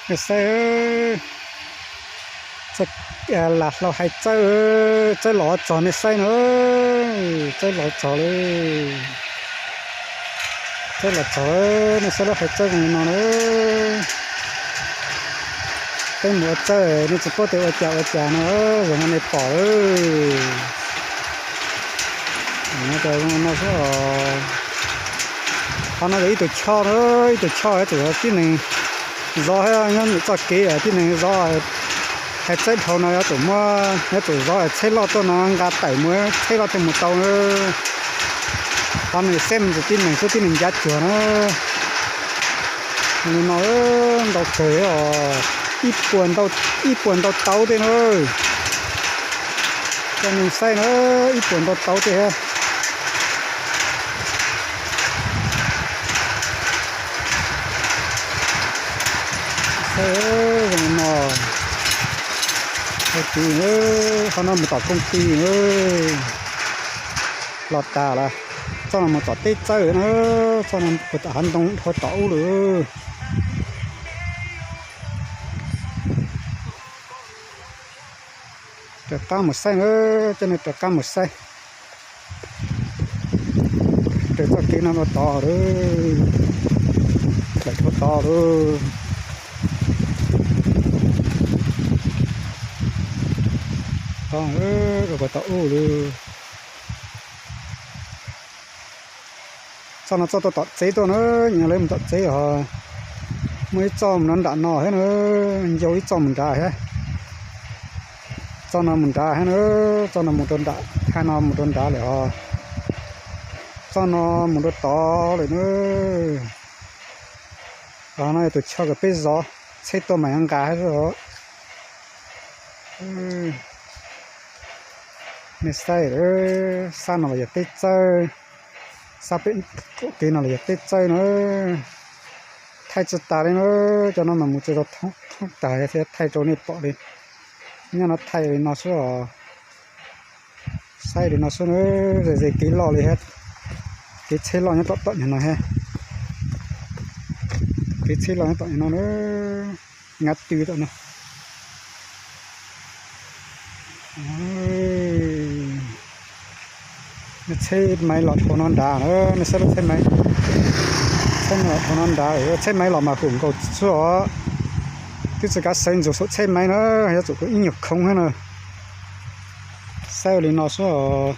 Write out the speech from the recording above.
Nej saib, lam hlau hais txawb, txawb los txog nej saib na, txawb los txog lawm, txawb los txog, nej saib lub hais txawb zoo li no na. Peb mus ua txawb nej tsis paub tias ua cas ua cas no, zaum no nej pom lawm. No xwb os. Qhov no yog ib tug choj na, ib tug choj yuav tsum tib neeg zov, nyob ntawm txoj kev tib neeg zov. Hais txawb dhau no yuav tsum muab, yuav tsum zov tsheb loj tuaj no nqa tawm mus, tsheb loj thiaj mus tau na. Qhov no xeb mus tib neeg xwb tib neeg ncav cuag na. Li no ntau kawg os, ib puas ntau tau tej na. Coj nej saib na, ib puas ntau tau tej. Saib zoo no, hais tias qhov no mus tom kooj ti na, los tas lawm, txoj no mus tom teb txawj na, txoj no puag tom hav ntoo dhau tom ub lawm. Raws qab mus saib na, coj nej raws qab mus saib. Raws txoj kev no rau tod lawm, raws rau tod lawm. Rau puag tom ub lawm. Txoj no txoj tuaj tom tsev tuaj na, nyias lawv mus tom tsev os. Muaj ib txoj mus no nram no thiab na, ncau ib txoj mus nrad thiab. Txoj no mus nrad thiab na, txoj no mus rau nram, thaj no mus rau nrad lawm os. Txoj no mus rau tod lawm na. Qhov no yog tus choj uas peb zov tsheb tuaj mas nqa thiab os. Nej saib, sab no los yog teb txawj, sab pem qaum kev no los yog teb txawj na. Thaij tsis tas li na, cov no mas mus tsis tau thoob tag thiab, thaij rau nej pom li. Nyob no thaij li no xwb os. Saib li no xwb na, ze ze kev loj li thiab. Kev tsheb loj nyob tom tom nyuag no thiab. Kev tsheb loj nyob tom nyuag no na, ngab tw tom no. Tsheb maiv los dhau no nrad na, nej saib lub tsheb maiv. Tsheb maiv los dhau no nrad, tsheb maiv los mas hum nkaus xwb os. Twb tsis kav sawv ntxuv saum tsheb maiv na, yuav tsum ib nyuag khoov thiab na. Saib ua li no xwb os.